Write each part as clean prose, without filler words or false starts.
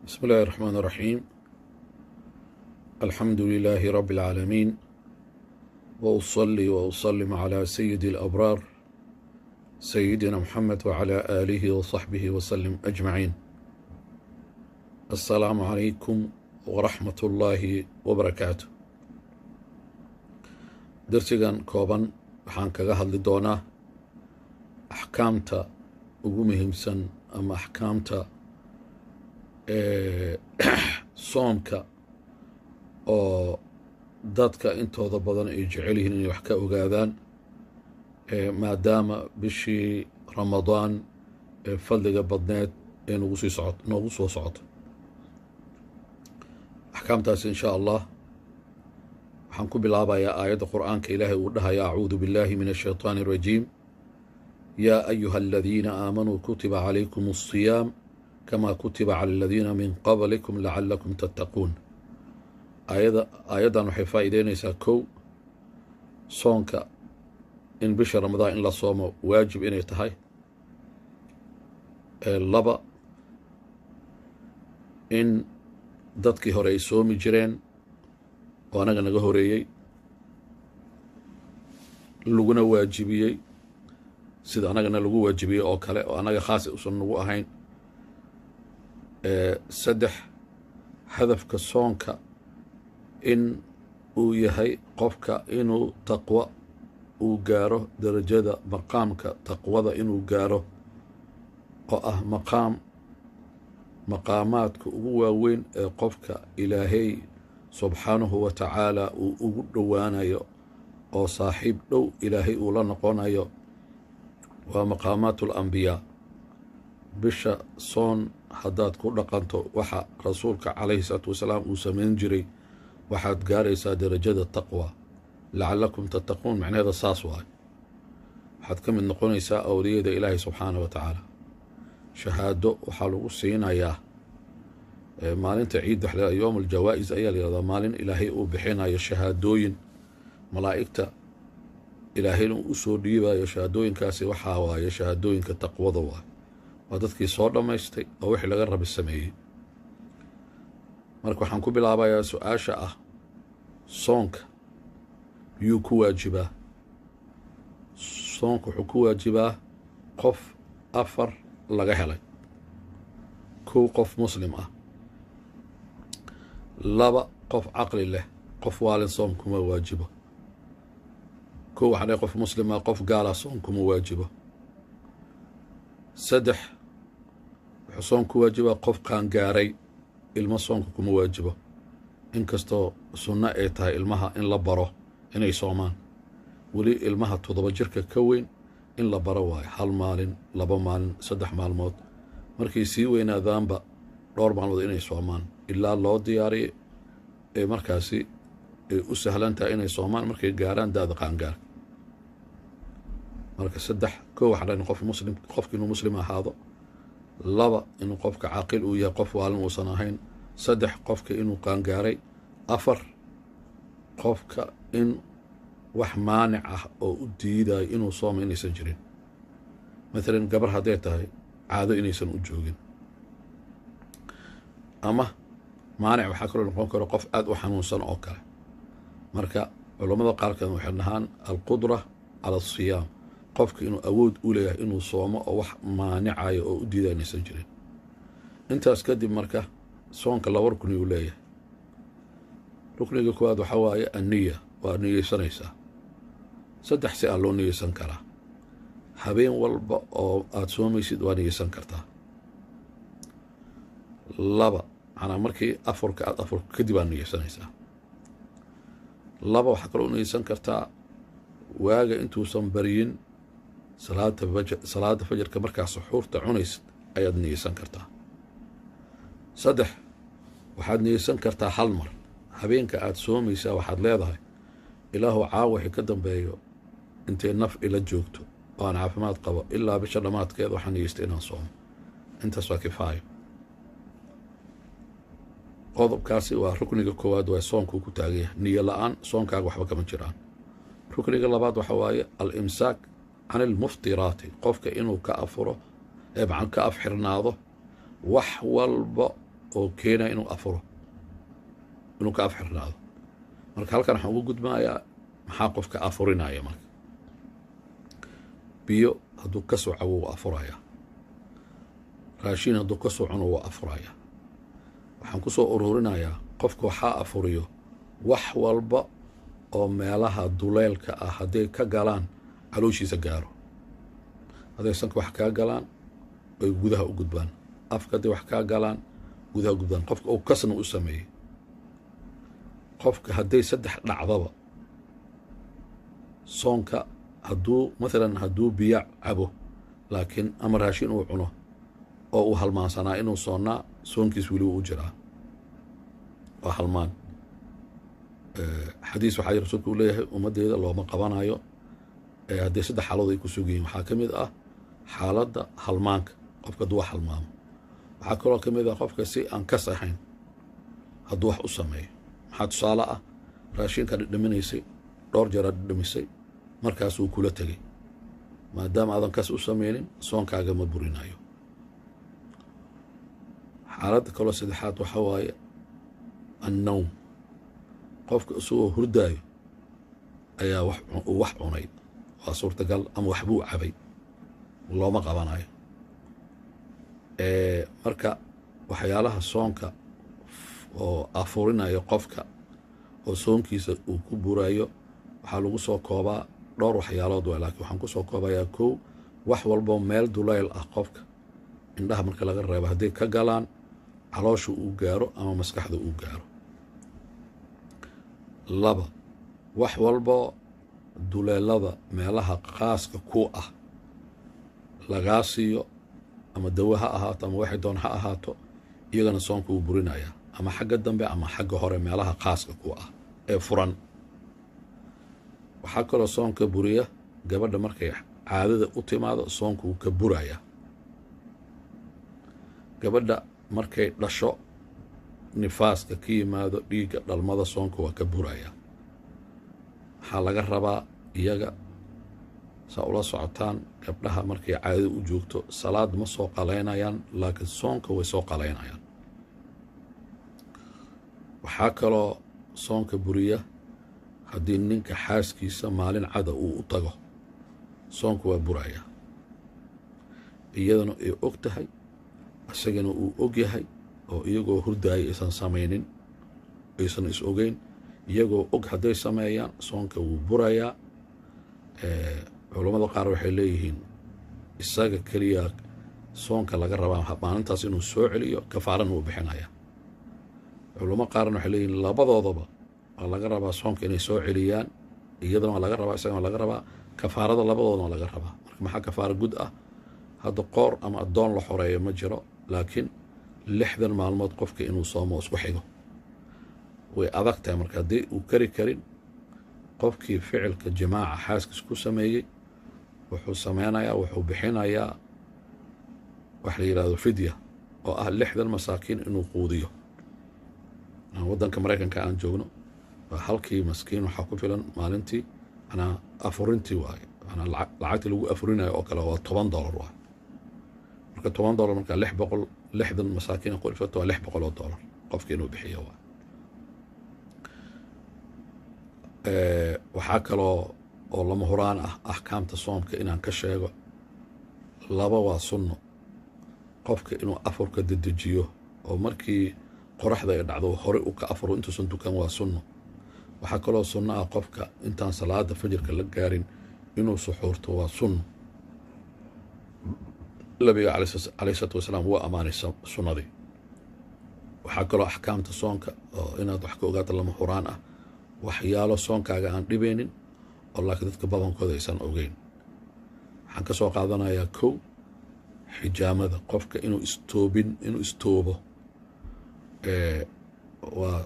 بسم الله الرحمن الرحيم. الحمد لله رب العالمين، وأصلي وأسلم على سيد الأبرار سيدنا محمد وعلى آله وصحبه وسلم أجمعين. السلام عليكم ورحمة الله وبركاته. Darsigan kooban waxaan kaga hadli doonaa axkaamta ugu muhiimsan ama axkaamta soomka oo dadka intooda badan ay jecel yihiin inay wax ka ogaadaan, maadaama bishii Ramadaan ee fadliga badneed ee nagu sii soco noogu soo socoto. Axkaamtaasi, insha Allah, waxaan ku bilaabayaa aayadda Qur'aanka Ilaahay uu dhahaya: أعوذ بالله من الشيطان الرجيم، يا أيها الذين آمنوا كتب عليكم الصيام كما كتب على الذين من قبلكم لعلكم تتقون. Aayaddan waxay faa'iideynaysaa, kow, soonka in bisha Ramadaan in la soomo waajib inay tahay. Laba, in dadkii hore ay soomi jireen oo anaga naga horeeyey laguna waajibiyey sida anagana lagu waajibiyey oo kale, oo annaga khaas usan nagu ahayn. Saddex, hadafka soonka in uu yahay qofka inuu taqwo uu gaaro, darajada maqaamka taqwada inuu gaaro, oo ah maqaam maqaamaadka ugu waaweyn ee qofka Ilaahay subxaanahu wa tacaala uu ugu dhowaanayo oo saaxiib dhow Ilaahay uu la noqonayo, waa maqaamaat alambiyaa. Bisha soon haddaad ku dhaqanto waxa Rasuulka calayhi salaatu wasalaam uu samayn jiray, waxaad gaaraysaa darajada taqwa. لعلكم تتقون macnaheeda saas waay. Waxaad ka mid noqonaysaa awliyada Ilaahay subxaanah wa tacaala. Shahaado waxaa lagu siinayaa maalinta ciidda, waxa la يوم الجوائز ayaa la yihahdaa, maalin Ilaahay uu bixinayo shahaadooyin, malaa'igta Ilaahayna uu usoo dhiibayo. Shahaadooyinkaasi waxaa waaye shahaadooyinka taqwada waay, waa dadkii soo dhammaystay oo wixii laga rabi sameeyey. Marka waxaan ku bilaabayaa su-aasha ah: soonka yuu ku waajibaa? Soonka wuxuu ku waajibaa qof afar laga helay: kow, qof Muslim ah; laba, qof caqli leh, qof waalin soom kuma waajibo. Kow, waxaa dhahay qof Muslim ah, qof gaala soom kuma waajibo. Saddex, wuxuu soon ku waajibaa qof qaangaaray, ilmo soonka kuma waajibo, inkastoo sunno ay tahay ilmaha in la baro inay soomaan. Weli ilmaha 7 jirka ka weyn in la baro waayo, hal maalin, 2 maalin, 3 maalmood, markay sii weynaadaanba dhowr maalmood inay soomaan, ilaa loo diyaariyo ee markaasi ay u sahlan tahay inay soomaan markay gaaraan da-da qaangaarka. Marka saddex, kow, waxaa dhan qof Muslim, qofka inuu Muslim ahaado; laba, inuu qofka caaqil uu yahay, qof waalin uusan ahayn; saddex, qofka inuu qaangaaray; afar, qofka in wax maanic ah oo u diidayo inuu sooma inaysan jirin, maalan gabar hadday tahay caado inaysan u joogin. Ama maanic waxaa kaloo noqon karo qof aada u xanuunsan oo kale. Marka culammada qaarkeed waxay dhahaan القدرة على الصيام, qofka inuu awood u leeyahay inuu soomo oo wax maanicayo oo u diidaya inaysan jirin. Intaas kadib, marka soonka laba rukni uu leeyahay. Rukniga koowaad waxaa waaye النية, waa niyeysanaysaa. Saddex si aa loo niyeysan karaa. Habeen walba oo aada soomaysid waa niyeysan kartaa. Laba, macnaa markii afurka aada afurka kadib aad niyeysanaysaa. Laba, waxaa kaloo niyeysan kartaa waaga intuusan baryin, salaada fajr, salaada fajarka markaa suxuurta cunaysid ayaad niyeysan kartaa. Saddex, waxaad niyeysan kartaa hal mar habeenka aada soomaysaa. Waxaad leedahay: "Ilaahu, caawa wixii ka dambeeyo, intay naf ila joogto oo aan caafimaad qabo, ilaa bisha dhammaadkeed, waxaan niyeystay inaan soomo." Intaas waa kifaayo. Qodobkaasi waa rukniga koowaad, waa soonkuu ku taagan yahay. Niyo la-aan soonkaaga waxba kama jiraan. Rukniga labaad waxa waaye الإمساك عن المفطرات, qofka inuu ka afuro, ka afxirnaado wax walba. oo keenaya inuu afuro, inuu ka afxirnaado. Marka halkan waxaan ugu gudmayaa maxaa qofka afurinaya. Marka biyo hadduu ka soo cabo wuu afuraya, raashin hadduu ka soo cuno wuu afuraya. Waxaan ku soo ururinayaa qofka waxaa afuriyo wax walba oo meelaha duleelka ah hadday ka galaan calooshiisa gaaro. Hadday sanka wax kaa galaan ay gudaha u gudbaan, afka hadday wax kaa galaan gudaha u gudbaan, qofka uu kasna u sameeyey. Qofka hadday saddex dhacdaba soonka, hadduu mathalan hadduu biyo cabo laakiin ama raashin uu cuno oo uu halmaansanaa inuu soonnaa, soonkiis weli wuu u jiraa, waa halmaan. Xadiis waxaa rasuulku uu leeyahay ummaddeeda looma qabanayo haddii saddex xaaladood ay ku sugan yihiin. Waxaa ka mid ah xaaladda halmaanka, qofka hadduu wax halmaamo. Waxaa kaloo ka mid ah qofka si aan kas ahayn hadduu wax u sameeyo. Maxaa tusaale ah? Raashinkaa dhidhiminaysay, dhowr jeeraad dhidhimisay, markaasuu kula tegey. Maadaama aadan kas u sameynin, soonkaaga ma burinayo. Xaaladda kaloo saddexaad waxaa waaye annawm, qofka isagoo hurdaayo ayaa uu wax cunay, waa suurtagal, ama waxbuu cabay, looma qabanayo. Marka waxyaalaha soonka oo afurinayo qofka oo soonkiisa uu ku burayo waxaa lagu soo koobaa dhowr waxyaalood waay, laakiin waxaan ku soo koobayaa kow: wax walboo meel dulayl ah qofka indhaha marka laga reebo hadday ka galaan caloosha uu gaaro ama maskaxda uu gaaro. Laba, wax walboo duleelada meelaha khaaska ku ah lagaa siiyo, ama dawo ha ahaato ama waxay doon ha ahaato, iyagana soonka wuu burinayaa, ama xagga dambe ama xagga hore, meelaha khaaska ku ah ee furan. Waxaa kaloo soonka buriya gabadha markay caadada u timaado, soonka wuu ka burayaa. Gabadha markay dhasho, nifaaska ka yimaado, dhiigga dhalmada, soonka waa ka burayaa. Waxaa laga rabaa iyaga, saa ula socotaan, gabdhaha markay caadada u joogto salaad ma soo qalaynayaan, laakiin soonka way soo qalaynayaan. Waxaa kaloo soonka buriya haddii ninka xaaskiisa maalin cada uu u tago, soonka waa burayaa, iyadana ay og tahay, isagana uu og yahay, oo iyagoo hurdaaya aysan samaynin, aysan is ogeyn. Iyagoo og hadday sameeyaan soonka wuu burayaa. Culammada qaar waxay leeyihiin isaga keliya soonka laga rabaa maalintaas inuu soo celiyo, kafaarana wuu bixinaya. Culamo qaarna waxay leeyihiin labadoodaba waa laga rabaa soonka inay soo celiyaan, iyadana waa laga rabaa, isagana waa laga rabaa, kafaarada labadoodana waa laga rabaa. Marka maxaa kafaaro gud ah? Hadda qoor ama addoon la xoreeyo ma jiro, laakiin 60 maalmood qofka inuu soomo isku xigo way adag tahay. Marka haddii uu kari karin qofkii ficilka jimaaca xaaskiis ku sameeyey, wuxuu sameynayaa, wuxuu bixinayaa wax la yidhahdo fidya, oo ah 60 masaakiin inuu quudiyo. Waddanka Maraykanka aan joogno waa halkii maskiin waxaa ku filan maalintii, manaa afurintii waaye, manaa lacagtii lagu afurinayo oo kale waa $10 waaye. Marka $10 markaa 660 masaakiin ku dhifato waa $600 qofki inuu bixiyo waay. Waxaa kaloo oo lama huraan ah axkaamta soomka inaan ka sheego laba. Waa sunno qofka inuu afurka dedejiyo oo markii qoraxda ay dhacdo hore u ka afuro intuusan dukan, waa sunno. Waxaa kaloo sunno ah qofka intaan salaada fajirka la gaarin inuu suxuurto, waa sunno. Nabiga calayhi salaatu wasalaam wuu ammaanay sunnadii. Waxaa kaloo axkaamta soonka oo inaad wax ka ogaato lama huraan ah waxyaalo soonkaaga aan dhibeynin oo laakiin dadka badankooda aysan ogeyn. Waxaan ka soo qaadanayaa kow, xijaamada, qofka inuu istoobin, inuu istoobo. Waa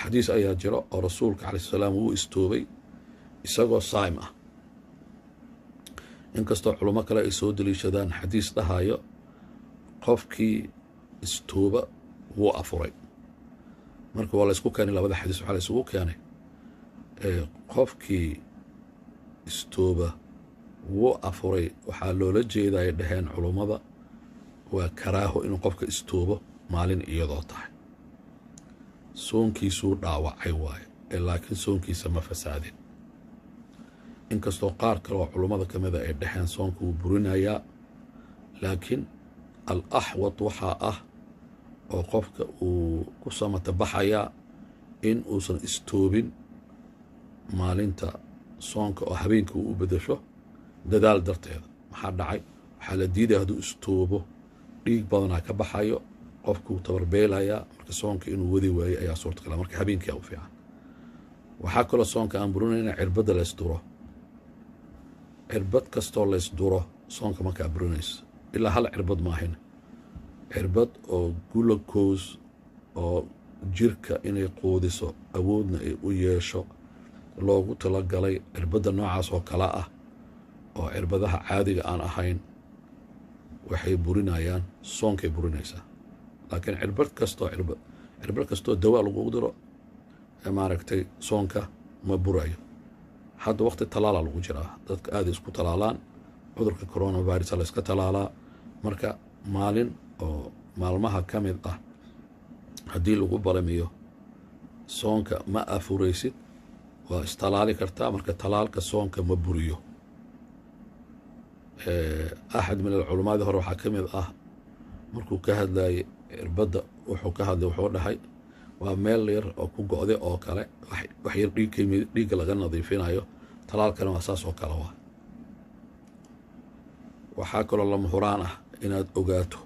xadiis ayaa jiro oo rasuulka calayhi salaam wuu istoobay isagoo saa'im ah, inkastoo culummo kale ay soo deliishadaan xadiis dhahayo qofkii istooba wuu afuray. Marka waa la isku keenay labada xadiis. Waxaa la isugu keenay qofkii istooba wuu afuray waxaa loola jeeda, ay dhaheen culummada, waa karaaho inuu qofka istoobo. maalin iyadoo tahay, soonkiisuu dhaawacay waaye ee laakiin soonkiisa ma fasaadin. Inkastoo qaar kale oo culummada ka mida ay dhexeen soonka wuu burinayaa, laakiin al axwad waxaa ah oo qofka uu ku samata baxayaa in uusan istoobin maalinta soonka oo habeenka uu u bedasho dadaal darteeda. Maxaa dhacay? Waxaa la diidaya hadduu istoobo dhiig badanaa ka baxayo, qofkuu tabarbeelayaa, marka soonka inuu wadi waayo ayaa suurtagala. Marka habeenkia u fiican. Waxaa kaloo soonka aan burinayna cirbadda laysduro. Cirbad kastoo laysduro soonka markaa burinayso, ilaa hal cirbad maahin, cirbad oo glucose oo jirka inay quudiso awoodna ay u yeesho loogu talagalay, cirbadda noocaas oo kale ah oo cirbadaha caadiga aan ahayn, waxay burinayaan soonkay burinaysaa. Laakiin cirbad kastoo cirbad kastoo dawaa lagugu diro, maaragtay, soonka ma burayo. Hadda waqti talaala lagu jiraa, dadka aada isku talaalaan, cudurka coronavirus la iska talaalaa. Marka maalin oo maalmaha ka mid ah haddii lagu balamiyo soonka ma afuraysid, waa istalaali kartaa. Marka talaalka soonka ma buriyo. Axad min alculamaadii hore waxaa ka mid ah markuu ka hadlayay cirbadda, wuxuu ka hadlay, wuxuu dhahay waa meel yar oo ku go'day oo kale, wax yar dhiig ka yimid, dhiigga laga nadiifinayo. Talaalkana waa saas oo kale. Waa waxaa kaloo lama huraan ah inaad ogaato,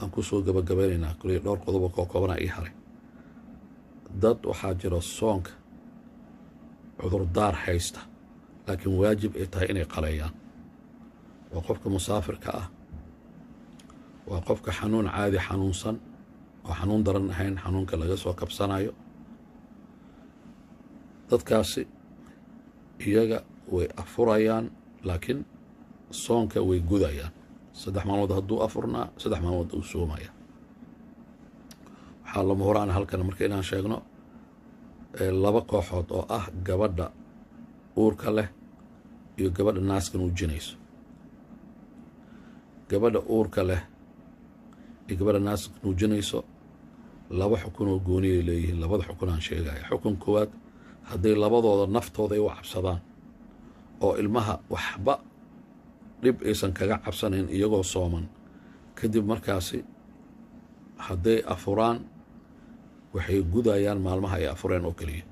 aan kusoo gabagabaynaynaa kuley dhowr qodobo koo koobana ii haray. Dad waxaa jira soonka cudurdaar haysta, laakiin waajib ay tahay inay qaleeyaan. Waa qofka musaafirka ah, waa qofka xanuun caadi xanuunsan oo xanuun daran ahayn, xanuunka laga soo kabsanayo. Dadkaasi iyaga way afurayaan, laakiin soonka way gudayaan. 3 maalmood hadduu afurnaa, 3 maalmood uu soomaya. Waxaa lama huraan halkan marka inaan sheegno laba kooxood oo ah gabadha uurka leh iyo gabadha naaska nuujinayso. Gabadha uurka leh iyo gabadha naaska nuujinayso laba xukun oo gooniyay leeyihiin. Labada xukun aan sheegaya: xukun koowaad, hadday labadooda naftooda ay u cabsadaan oo ilmaha waxba dhib aysan kaga cabsanayn iyagoo sooman, kadib markaasi hadday afuraan waxay gudayaan maalmaha ay afureen oo keliya.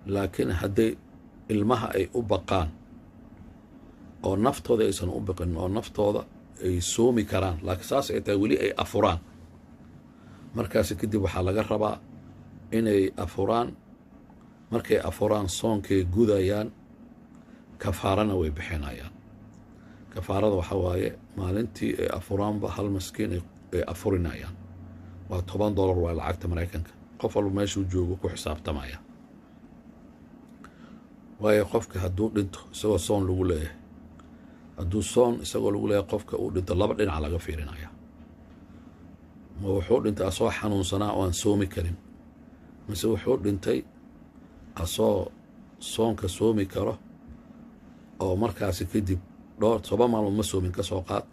Laakiin hadday ilmaha ay u baqaan oo naftooda aysan u baqin oo naftooda ay soomi karaan, laakiin saas ay tahay weli ay afuraan, markaasi kadib waxaa laga rabaa inay afuraan. Markay afuraan soonkay gudayaan, kafaarana way bixinayaan. Kafaarada waxaa waaye maalintii ay afuraanba hal maskiin ay afurinayaan, waa $10, waa lacagta Maraykanka. Qof walba meeshuu joogo ku xisaabtamaya. Waayo, qofka hadduu dhinto isagoo soon lagu leeyahay, hadduu soon isagoo lagu leeyahay qofka uu dhinto, laba dhinac laga fiirinaya: ma wuxuu dhintay asoo xanuunsanaa oo aan soomi karin, mise wuxuu dhintay asoo soonka soomi karo oo markaasi kadib dhowr 10 maalmood ma soomin, ka soo qaad,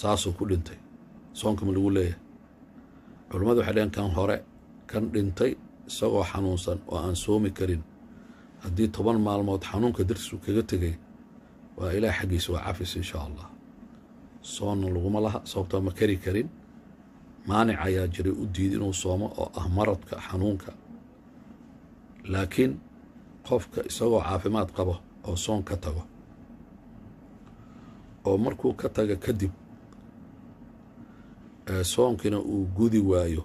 saasuu ku dhintay, soonka ma lagu leeyahay? Culummadu waxay dhaheen kan hore, kan dhintay isagoo xanuunsan oo aan soomi karin, haddii 10 maalmood xanuunka dartiis uu kaga tegay, waa Ilaah xaggiisa waa cafis insha Allah, soonna laguma laha, sababtoo ma kari karin, maanic ayaa jiray u diid inuu soomo oo ah maradka xanuunka. Laakiin qofka isagoo caafimaad qabo oo soon ka tago, oo markuu ka taga kadib soonkiina uu gudi waayo,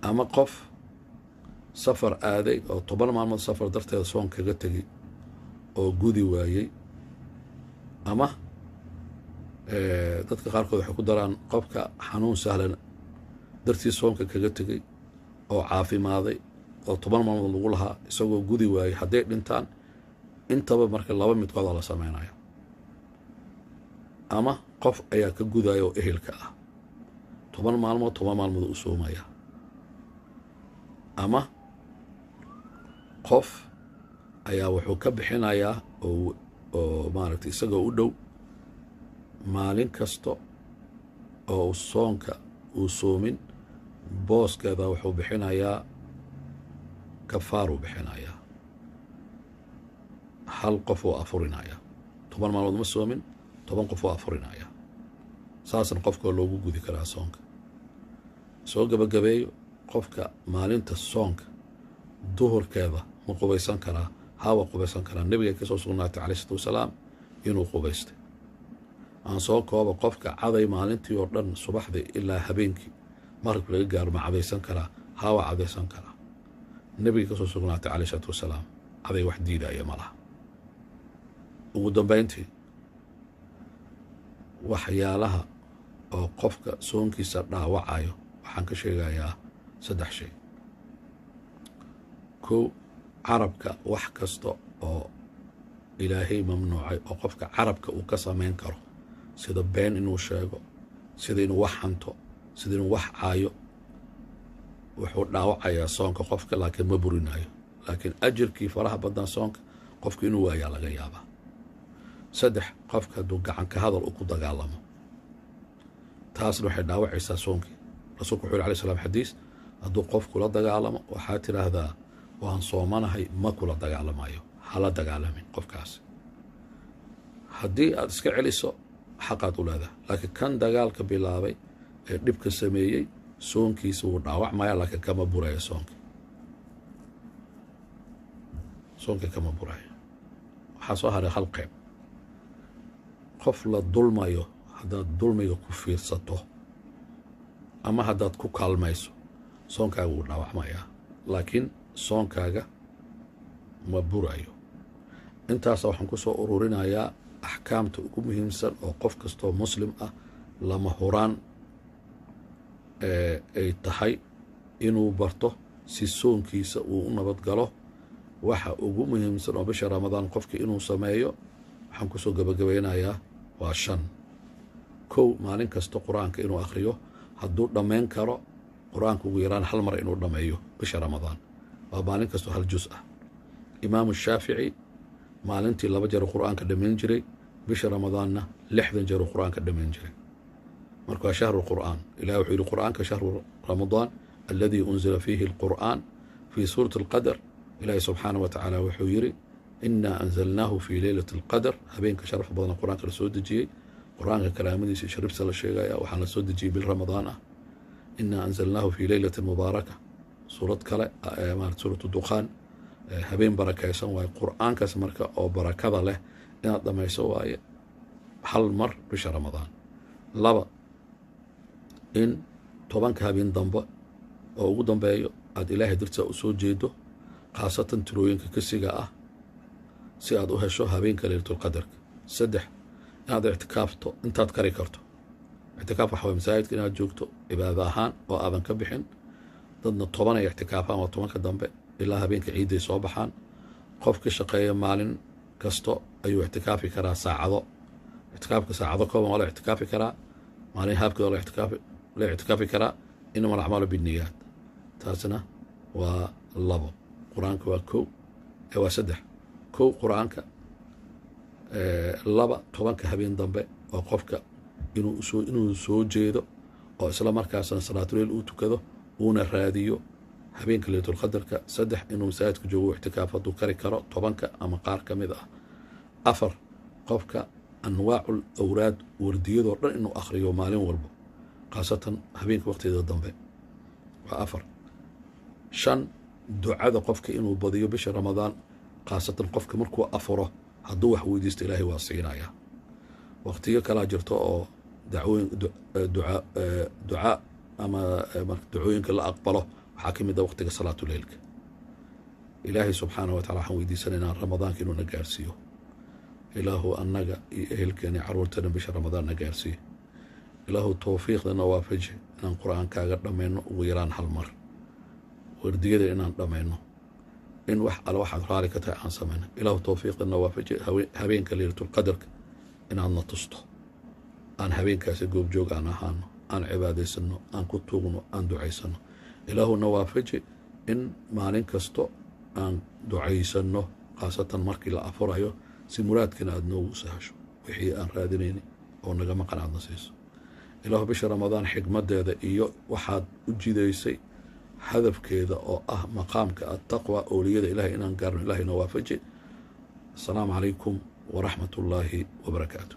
ama qof safar aaday oo 10 maalmood safar darteeda soon kaga tegey oo gudi waayey, ama dadka qaarkood waxay ku daraan qofka xanuun sahlan dartii soonka kaga tegey oo caafimaaday oo 10 maalmood lagu lahaa isagoo gudi waayey, hadday dhintaan intaba marka laba midkooda la sameynaya: ama qof ayaa ka gudaya oo ehelka ah, 10 maalmood 10 maalmood u soomaya, ama qof ayaa wuxuu ka bixinayaa oo maaragtay isagoo u dhow maalin kasto. oo soonka uu soomin booskeeda wuxuu bixinayaa kafaaruu bixinayaa, hal qof oo afurinayaa. 10 maalmood ma soomin, 10 qof oo afurinaya. Saasna qofka loogu gudi karaa soonka. Soo gabagabeeyo, qofka maalinta soonka duhurkeeda ma qubaysan karaa? Hawa qubaysan karaa. Nebiga ka soo sugnaatay calayhi salaatu wasalaam inuu qubaystay. Aan soo kooba, qofka caday maalintii oo dhan subaxdii ilaa habeenkii maqribka laga gaaro ma cadaysan karaa? Hawa cadaysan karaa. Nebiga ka soo sugnaatay calayhi salaatu wasalaam, caday wax diidaya ma laha. Ugu dambayntii, waxyaalaha oo qofka soonkiisa dhaawacayo waxaan ka sheegayaa 3 shay. 1, carabka wax kasta oo Ilaahay mamnuucay oo qofka carabka uu ka samayn karo, sida been inuu sheego, sida inuu wax hanto, sida inuu wax caayo, wuxuu dhaawacayaa soonka qofka, laakiin ma burinayo. Laakiin ajirkii faraha badan soonka qofka inuu waayaa laga yaabaa. 3, qofka hadduu gacan ka hadal uu ku dagaalamo, taasna waxay dhaawacaysaa soonkii. Rasuulku wuxuu yidhi alayhi salaam xadiis, hadduu qof kula dagaalamo waxaa tidhaahdaa waan soomanahay, ma kula dagaalamayo. Hala dagaalamin qofkaas. Haddii aad iska celiso xaqaad u leedahay, laakiin kan dagaalka bilaabay ee dhibka sameeyey soonkiisa wuu dhaawacmaya, laakiin kama burayo soonkii. Soonkii kama burayo. Waxaa soo haray hal qeyb. Qof la dulmayo haddaad dulmiga ku fiirsato ama haddaad ku kaalmayso, soonkaaga wuu dhaawacmayaa, laakiin soonkaaga ma burayo. Intaasa waxaan ku soo ururinayaa axkaamta ugu muhiimsan oo qof kastoo muslim ah lama huraan ay tahay inuu barto si soonkiisa uu u nabad galo. Waxa ugu muhiimsan oo bisha Ramadaan qofka inuu sameeyo waxaan kusoo gabagabaynayaa waa 5. 1, maalin kasta qur-aanka inuu akhriyo, hadduu dhammayn karo qur-aanka ugu yaraan hal mar inuu dhammeeyo bisha Ramadaan, waa maalin kastoo hal juz ah. Imaamu Shaafici maalintii 2 jeer qur-aanka dhammayn jiray, bisha Ramadaanna 60 jeer qur-aanka dhammayn jiray. Marka waa shahru qur'aan. Ilahi wuxuu yidhi qur-aanka shahru Ramadaan alladii unzila fiihi alqur'aan. Fii suurati alqadar Ilaahi subxaanahu wa tacaala wuxuu yidhi innaa anzalnaahu fii leylati alqadar. Habeenka sharafka badan qur-aanka la soo dejiyey, qur-aanka kalaamadiisa iyo sharifta la sheegaya, waxaan la soo dejiyey bil Ramadaan ah. Innaa anzalnaahu fii leylati mubaaraka, suurad kale maarata suuratu Dukhaan, habeen barakaysan waaye. Qur-aankaas marka oo barakada leh inaad dhammayso waaye hal mar bisha Ramadaan. 2, in 10ka habeen dambe oo ugu dambeeyo aad Ilaahay dartiisa u soo jeedo, khaasatan tirooyinka kasiga ah, si aad u hesho habeenka leylatulqadarka. 3, inaad ictikaafto intaad kari karto. Ictikaaf waxa waye masaajidka inaad joogto cibaado ahaan oo aadan ka bixin. Dadna 10 ay ictikaafaan, waa 10ka dambe ilaa habeenka ciidday soo baxaan. Qof ka shaqeeya maalin kasto ayuu ictikaafi karaa saacado. Ictikaafka saacado kooban waa la ictikaafi karaa, maalin haabkeeda waa la ictikaafi karaa. Inama alacmaalu binniyaat. Taasna waa 2. Qur-aanka waa 1, waa 3. 1, qur-aanka. 2, 10ka habeen dambe oo qofka inuu soo jeedo oo isla markaasna salaatuleyl uu tukado uuna raadiyo habeenka leylatulqadarka. 3, inuu masaajidka joogo ictikaaf hadduu kari karo 10ka ama qaar ka mid ah. 4, qofka anwaacul awraad wardiyadoo dhan inuu akhriyo maalin walbo, khaasatan habeenka waqtigeeda dambe, waa 4. 5, ducada qofka inuu badiyo bisha Ramadaan, khaasatan qofka markuu afuro hadduu wax weydiisto Ilaahay waa siinayaa. Waqtiyo kalaa jirto oo dacwooyin ducaa ama ducooyinka la aqbalo, waxaa ka mid ah waqtiga salaatuleylka. Ilaahay subxaanahu wa tacala waxaan weydiisanaynaa Ramadaanka inuu na gaarsiiyo. Ilaahu annaga iyo ehelkeena carruurteena bisha Ramadaan na gaarsiiyo. Ilaahu towfiiqdana waafaji inaan qur-aankaaga dhammayno ugu yaraan hal mar, wardiyada inaan dhammayno, in wax alle waxaad raali ka tahay aan samayno. Ilaahu towfiiqdana waafaji habeenka leylatulqadarka inaadna tusto, aan habeenkaasi goobjoog aan ahaano, aan cibaadaysano, aan ku tuugno, aan ducaysano. Ilaahuna waafaji in maalin kasto aan ducaysano, khaasatan markii la afurayo, si muraadkana aada noogu sahasho, wixii aan raadinayni oo naga maqan aadna siiso. Ilaahu bisha Ramadaan xikmaddeeda iyo waxaad u jidaysay hadafkeeda oo ah maqaamka attaqwa, owliyada Ilahay inaan gaarno, Ilahay na waafaji. Asalaamu calaykum waraxmat ullaahi wabarakaatu.